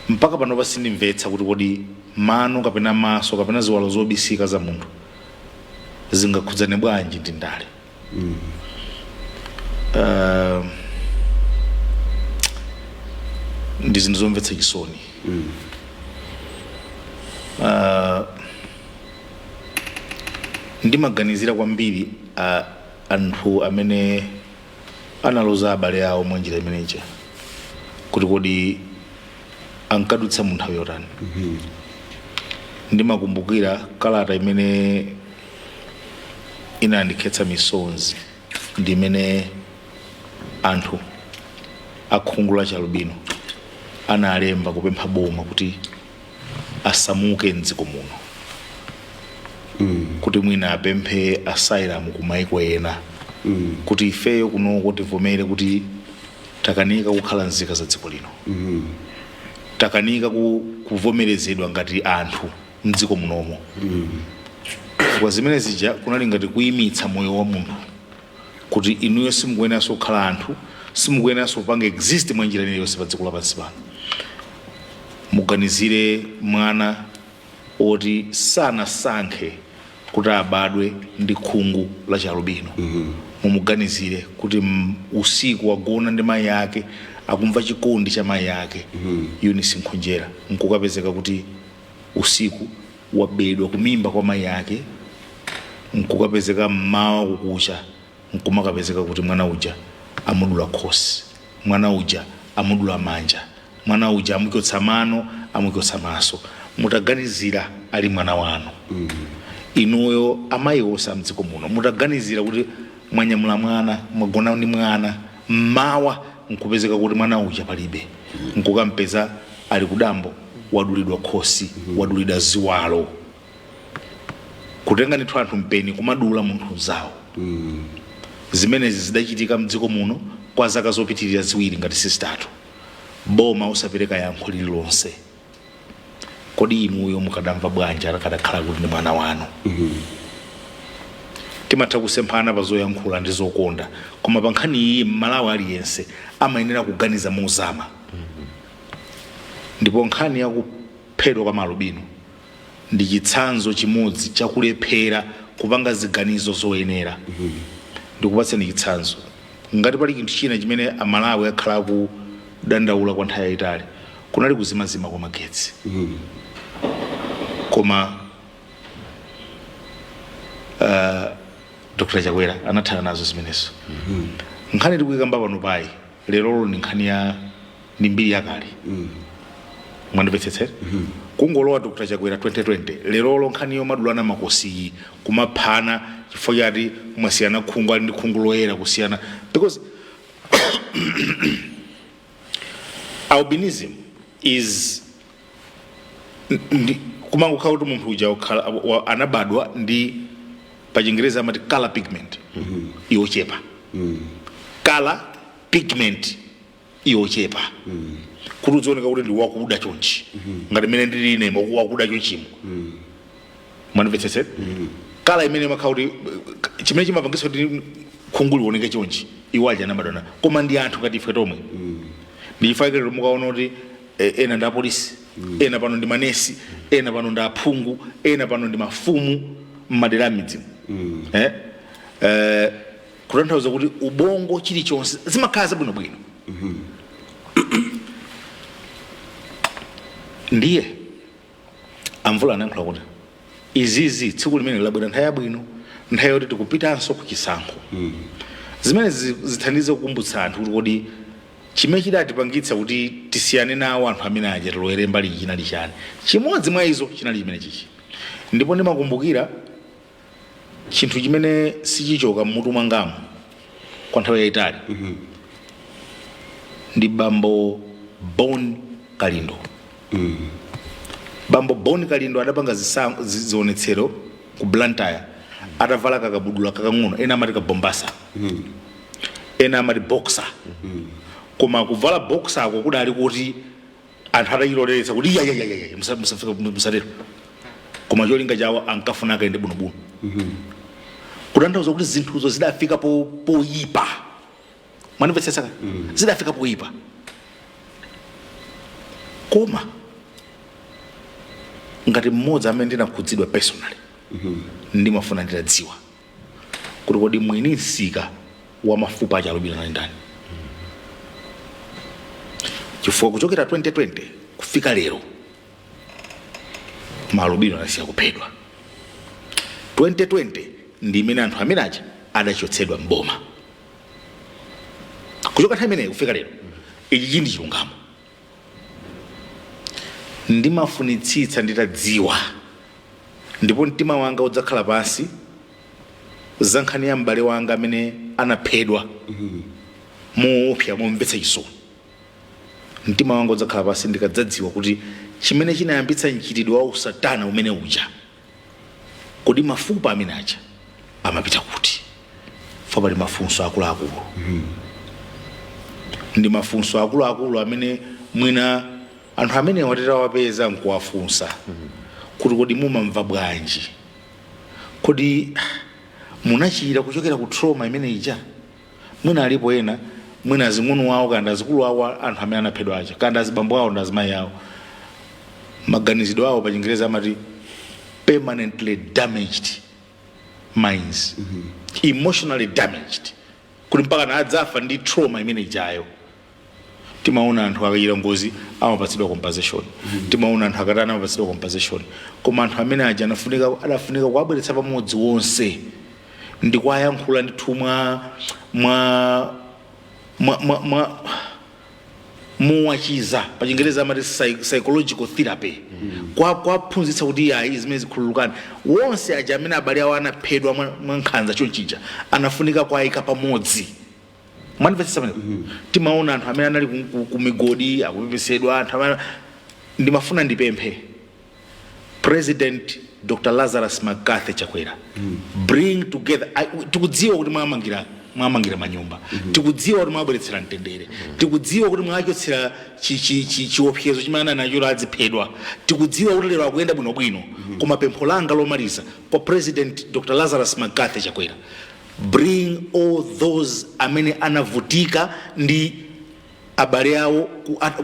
Mpaka panopa sindimvetsa kuti kodi mano kapena maso kapena ziwalo zobisika za munthu zingakhudzane bwanji ndi ndale. Ndi zinthu zomvetsa chisoni. Ndimaganizira kwambiri anthu amene analoza abale awo mwa njira imeneja, kuti kodi ankadutsa mu nthawi yotani. Ndimakumbukira kalata imene inandikhetsa misonzi, ndi imene anthu akhungu la chalubino analemba kupempha boma kuti asamuke mdziko muno, kuti mwina apemphe asylum ku maiko ena, kuti ifeyo kunoko tivomere kuti takanika kukhala nzika za dziko lino, takanika kuvomerezedwa ngati anthu. Mdziko munomo, kwa zimene zija kunali ngati kuyimitsa moyo wa munthu, kuti inuyo simukuyeneranso kukhala anthu, simukuyeneranso kupanga exist mwa njira iliyonse pa dziko lapansi pano. Muganizire mwana oti sanasankhe kuti abadwe ndi khungu la chialubino. Mumuganizire kuti usiku wagona ndi mayi ake, akumva chikondi cha mayi ake, Eunice Nkhonjera, nkukapezeka kuti usiku wabedwa kumimba kwa mayi ake, nkukapezeka mmawa kukucha nkumakapezeka kuti mwana uja amudula khosi, mwana uja amudula manja, mwana uja amuchotsa mano, amuchotsa maso. Mutaganizira ali mwana wanu, inuyo amayi onse amdziko muno, mutaganizira kuti mwanyamula mwana, mwagona ndi mwana, mmawa nkupezeka kuti mwana uja palibe, nkukampeza ali kudambo, wadulidwa khosi, wadulidwa ziwalo, kutenga ndithu anthu mpeni kumadula munthu zawo. Zimenezi zidachitika mdziko muno kwa zaka zopitirira 2 ngati sizitatu, boma usapereka yankho lililonse. Kodi inuyo mukadamva bwanji akadakhala kuti ndi mwana wanu? Timatha kusemphana pa zoyankhula ndi zokonda, koma pa nkhani iyi Mmalawi aliyense amayenera kuganiza mozama. Ndipo nkhani yakuphedwa kwa maalubino ndi chitsanzo chimodzi chakulephera kupanga ziganizo zoyenera. Ndikupatseni chitsanzo. Ngati pali chinthu china chimene Amalawi akhala akudandaula kwa nthawi yayitali, kunali kuzimazima kwa magetsi. Koma Dr Chakwera anathana nazo zimenezo. Nkhani tikuyikamba pano payi lerolo ndi nkhani ya ndi mbiri yakale, mwandimvetsetsera? Kungolowa Dr Chakwera 2020, lerolo nkhani yomadulana makosi, kumaphana chifukwa chati mwasiyana khungu, ali ndi khungu loyera kusiyana, because albinism is kumangokhala kuti munthu uja anabadwa ndi, pa Chingerezi amati color pigment yochepa, color pigment yochepa, kuti uzioneka kuti ndi wakuda chonchi, ngati mmene ndili ine wakuda chonchimo, mwandimvetsetsera? Color imene imakhala kuti chimene chimapangitsa kuti khungu lioneke chonchi, iwo aja anabadwa nayo, koma ndi anthu ngati ife tomwe. Ndi chifukwa chake lero mukaona kuti ena ndi apolisi, ena pano ndi manesi, ena pano ndi aphungu, ena pano ndi mafumu m'madera a midzimu, kutanthauza kuti ubongo, chilichonse zimakhala zabwinobwino. Ndiye Amvula anayankhula kuti izizi tsiku limene labwera nthawi yabwino, nthawi yoti tikupitanso ku chisankho, zimene zithandize kukumbutsa anthu kuti kodi chimene chidatipangitsa kuti tisiyane nawo anthu amene aja, tilowere mbali iyi, chinali chani? Chimodzi mwa izo chinali chimene chichi. Ndipo ndimakumbukira chinthu chimene sichichoka mmutu mwangamu kwa nthawi yayitali, ndi Bambo Bon Kalindo. Bambo Bon Kalindo adapanga zionetsero ku Blantyre atavala kakabudula kakang'ono, ena amati kabombasa, ena amati boxer, koma kuvala boxer ako kudali kuti anthu atachiloleretsa kuti iyayayaya, musatero, koma cholinga chawo ankafuna akayende bwinobwino, kutanthauza kuti zinthuzo zidafika poyipa, mwandimvetsetsa? Zidafika poyipa. Koma ngati mmodzi amene ndinakhudzidwa personally, ndimafuna nditadziwa kuti kodi mwini msika wa mafupa achialubino anali ndani? Chifukwa kuchokera 2020 kufika lero maalubino anasiya kuphedwa. 2020 ndi imene anthu amene aja adachotsedwa mboma. Kuchoka nthawi imeneyi kufika lero, ichi ndi chilungamo. Ndimafunitsitsa nditadziwa, ndipo mtima wanga udzakhala pansi za nkhani ya m'bale wanga amene anaphedwa moopsa, momvetsa chisoni. Mtima wanga udzakhala pansi ndikadzadziwa kuti chimene chinayambitsa mchitidwe wa usatana umene uja, kodi mafupa amene aja amapita kuti? Fa pali mafunso akuluakulu, ndi mafunso akuluakulu amene mwina anthu amene watitawapeza nkuwafunsa. Kuti kodi mumamva bwanji? Kodi munachira kuchokera ku trauma imene ija? Mwina alipo ena, mwina azing'ono awo kandi azikulu awo, anthu amene anaphedwa aja, kandi azibambo awo ndi azimayi awo, maganizidwe awo, pa Chingereza amati permanently damaged minds, emotionally damaged, kuti mpaka na adzafa ndi trauma imene ijayo. Timaona anthu akachita ngozi amapatsidwa compensation, timaona anthu akatana amapatsidwa compensation, koma anthu amene aja adafunika kuwabweretsa pamodzi wonse ndi kuwayankhula ndithu mwa muwachiza, pa Chingereza amati psychological therapy, kwaphunzitsa kuti ayi, zimene zikhululukani. Wonse aja amene abale awo anaphedwa mwa nkhanza chonchija anafunika kuwayika pamodzi. Mwandimvetsetsa pamenepo? Timaona anthu amene anali ku migodi akupepesedwa, anthu amene. Ndimafuna ndipemphe President Dr Lazarus McCarthy Chakwera, bring together. Tikudziwa kuti mwamangira manyumba, tikudziwa kuti mwabweretsera mtendere, tikudziwa kuti mwachotsera chiopsezo chimene anali nacho adziphedwa, tikudziwa kuti lero akuyenda bwinobwino, koma pempho langa lomaliza kwa President Dr Lazarus McCarthy Chakwera, bring all those amene anavutika ndi abale awo,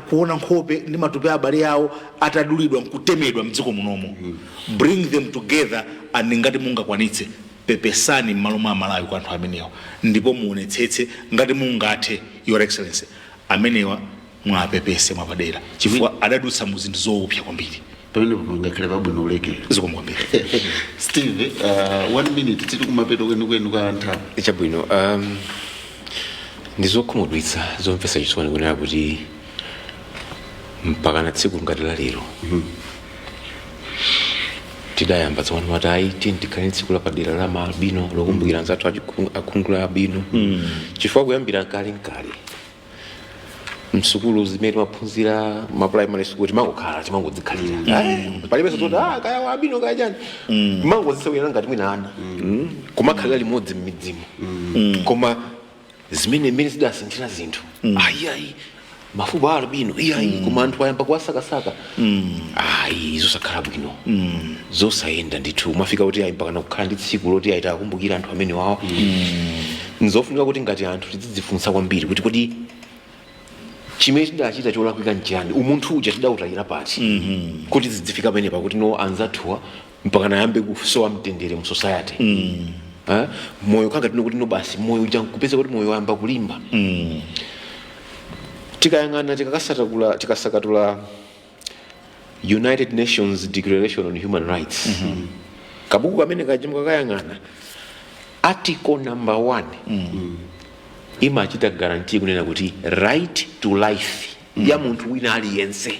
kuona nkhope ndi matupi a abale awo atadulidwa nkutemedwa mdziko munomo, bring them together, and ngati mungakwanitse, pepesani m'malo mwa Amalawi kwa anthu amenewa, ndipo muonetsetse ngati mungathe, Your Excellency, amenewa mwapepese mwapadera, chifukwa adadutsa mu zinthu zoopsa kwambiri. Pamene pangakhale pabwino ulekera. Zikomo kwambiri. Steve, one minute, tili kumapeto kwenikweni kwa nthawi. Chabwino, ndi zokhumudwitsa, zomvetsa chisoni kunena kuti mpaka na tsiku ngati la lero, tidayamba tsopano mati ayi, tiyeni tikhale ndi tsiku lapadera la maalbino lokumbukira anzathu akhungu la albino, chifukwa kuyambira kale nkale msukulu zimene timaphunzira ma primary school, timangokhala, timangodzikhalira. Palibenso zoti ah, kaya wa albino, kaya chani, timangodzisewera ngati mwina ana, kumakhalira limodzi m'midzimo. Koma zimene mmene zidasinthira zinthu, ayi ayi, mafupa a albino iyayi, koma anthu ayamba kuwasakasaka, ayi, zosakhala bwino, zosayenda ndithu. Umafika kuti ayi, mpakana kukhala ndi tsiku loti ayi, takumbukira anthu amene wawa. Nzofunika kuti ngati anthu tidzidzifunsa kwambiri kuti kodi chimene tidachita cholakwika nchiyani? Umunthu uja tidawutayira pati kuti zidzifika pamenepa, kuti no, anzathuwa mpaka nayambe kusowa mtendere mu society? Eh? Moyo kanga tino kuti no, basi, moyo uja nkupeza kuti moyo wayamba kulimba. Tikayang'ana, tikakasakatula, tikasakatula United Nations Declaration on Human Rights, kabuku kamene kaja, mukakayang'ana article number 1, imachita guarantee kunena kuti right to life ya munthu wina aliyense,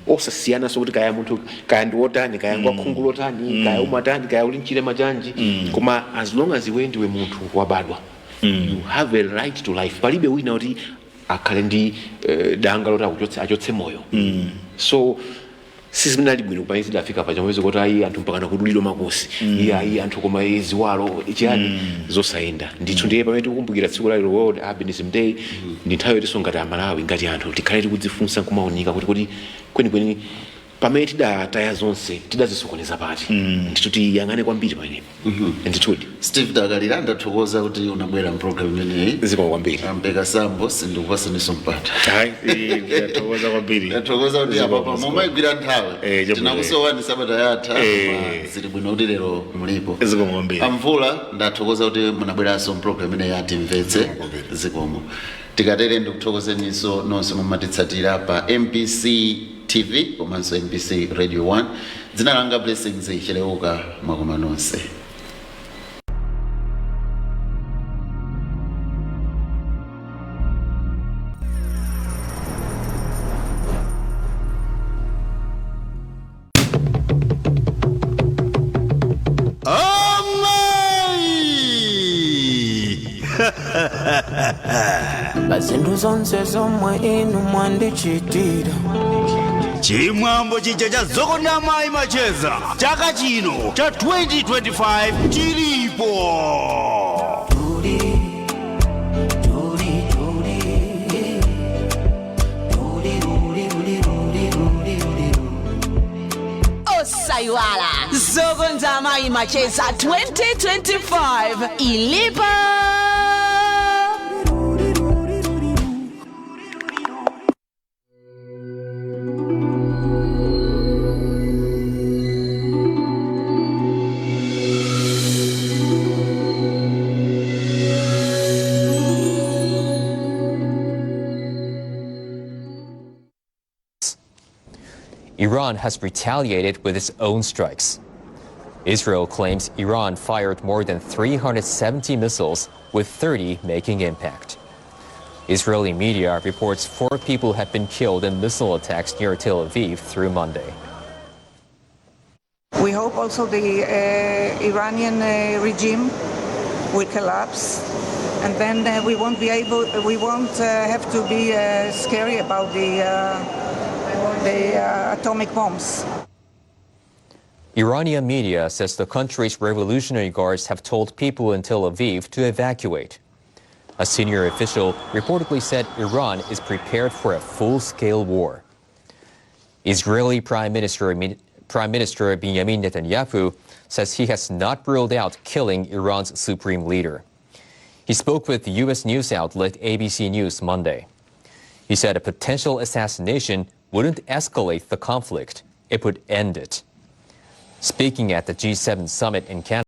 osasiyanaso kuti kaya munthu kaya ndi wotani, kaya ngwakhungu lotani, kaya umatani, kaya uli mchilema chanji, koma as long as iwe ndiwe munthu wabadwa, you have a right to life. Palibe wina kuti akhale ndi danga loti akuchotse, achotse moyo. So sizinali bwino pamene zidafika paja mwezi kuti ayi, anthu mpakana kudulidwa makosi, iye ayi, anthu koma ziwalo chiyani, zosayenda ndithu. Ndiye pamene tikukumbukira tsiku la lero, World Albinism Day, ndi nthawi yotinso ngati Amalawi, ngati anthu, tikhale tikudzifunsa nkumaunika kuti kuti kwenikweni pamene tidataya zonse tidazisokoneza pati? Ndithu tiyang'ane kwambiri pamenepo ndithudi. Steve Dakalira, ndathokoza kuti unabwera mpulogalamu imeneyi. Zikomo kwambiri. Ampeka Sambo, sindikupasaninso mpata. Hayi, ndathokoza kwambiri. Ndathokoza kuti apapa mumayigwira nthawi. Chabwino. Tinakusowani sabata yatha, koma zili bwino kuti lero mulipo. Zikomo kwambiri. Amvula, ndathokoza kuti munabweranso mpulogalamu imeneyi yatimvetse. Zikomo kwambiri. Zikomo. Tikatere ndikuthokozeninso nonse mumatitsatira pa MBC TV komanso MBC Radio 1. Dzina langa Blessings Cheleuka. Mwakoma nonse. Amayi! Pa zinthu zonse zomwe inu mwandichitira. Chimwambo chija cha Zokonda Amayi Macheza chaka chino cha 2025 chilipo. Tuli tuli tuli tuli tuli tuli tuli tuli tuli. Osaiwala. Amayi Macheza 2025 ilipo. Iran has retaliated with its own strikes. Israel claims Iran fired more than 370 missiles, with 30 making impact. Israeli media reports 4 people have been killed in missile attacks near Tel Aviv through Monday. We hope also the Iranian regime will collapse, and then we won't be able, we won't have to be scary about the atomic bombs. Iranian media says the country's Revolutionary Guards have told people in Tel Aviv to evacuate. A senior official reportedly said Iran is prepared for a full-scale war. Israeli Prime Minister Benjamin Netanyahu says he has not ruled out killing Iran's supreme leader. He spoke with U.S. news outlet ABC News Monday. He said a potential assassination wouldn't escalate the conflict, it would end it. Speaking at the G7 summit in Canada,